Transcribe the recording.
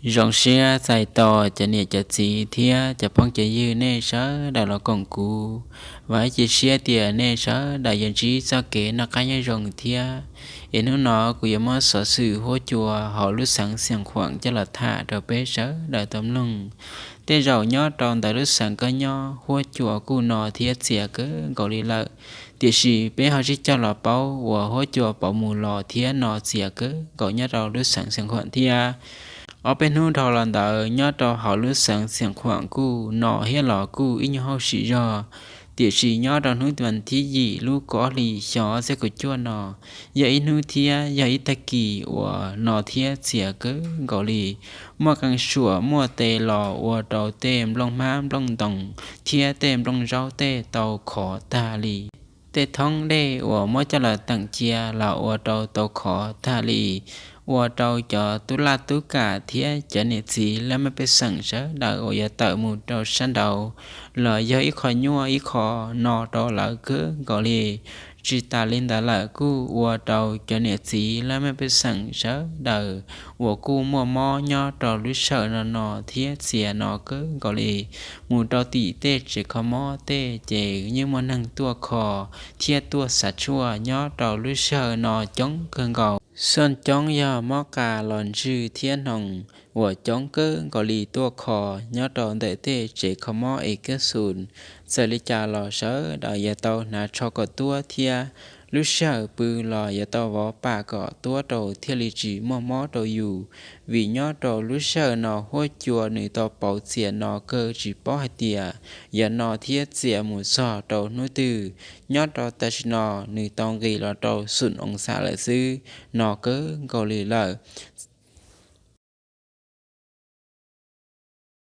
Zoo siab txais tos cov niam cov txiv thiab cov phooj cov ywg nej sawv daws los koom kuv. Vam ib cia siab tias nej sawv daws yuav ntsib txoj kev noj qab nyob zoo thiab. Es hnub no kuv yuav muab xov xwm huab cua hauv lub xeev Xiav Khuam coj los tham rau peb sawv daws tau mloog. Tej zaum nyob rau ntawm lub xeev koj nyob huab cua kuj no thiab txias kawg nkaus li lawm, tiam sis peb ho sib coj los paub uas huab cua puas mus los thiab no txias kawg nkaus nyob rau lub xeev Xiav Khuam thiab. Ob peb hnub dhau los ntawd nyob rau hauv lub xeev Xiav Khuam kuj no thiab los kuj ib nyuag hauj sim zog, tiam sis nyob rau hnub vas thib yim lub kaum ob hlis xyoo ob txhiab kaum cuaj no yog ib hnub thiab yog ib tag kis uas no thiab txias kawg nkaus li. Muaj qee suam muaj tes los ua rau tej nplooj hmab nplooj ntoos thiab tej nplooj zaub tej tau khov tag li. Tej thoob dej uas muab coj los teem cia los ua rau tau khov tag li, ua rau cov tub laj tub kam thiab cov niam txiv laj mej pej xeem sawv daws uas yuav tawm mus rau sab nraud los yog ib qho nyuaj ib qho no rau lawv kawg nkaus li. Tsis tas li ntawd lawm kuj ua rau cov niam txiv laj mej pej xeem sawv daws uas kuj muaj mob nyob rau lub sij hawm no no thiab txias no kawg nkaus li. Mus rau tim tej tsev kho mob tej ces yeej muaj neeg tuaj kho thiab tuaj xav tshuaj nyob rau lub sij hawm no coob kawg nkaus. Xoj coob yog mob qa los ntswg thiab hnoos uas coob kawg nkaus li tuaj kho nyob rau ntawm tej tsev kho mob es kab xus. Txawm li cas los sawv daws yuav tau hnav tsho kom tuab thiab lub sij hawm pw los yuav tau vov pam kom tuab rau thiaj li tsis muaj mob rau yus. Vim nyob rau lub sij hawm no huab cua nws tau pauv txias no kawg tsis paub hais tias yog no thiab txias mus txog rau hnub twg. Nyob rau tam sim no nws tau nqis los rau xum oo xam lawm xwb, no kawg nkaus li lawm.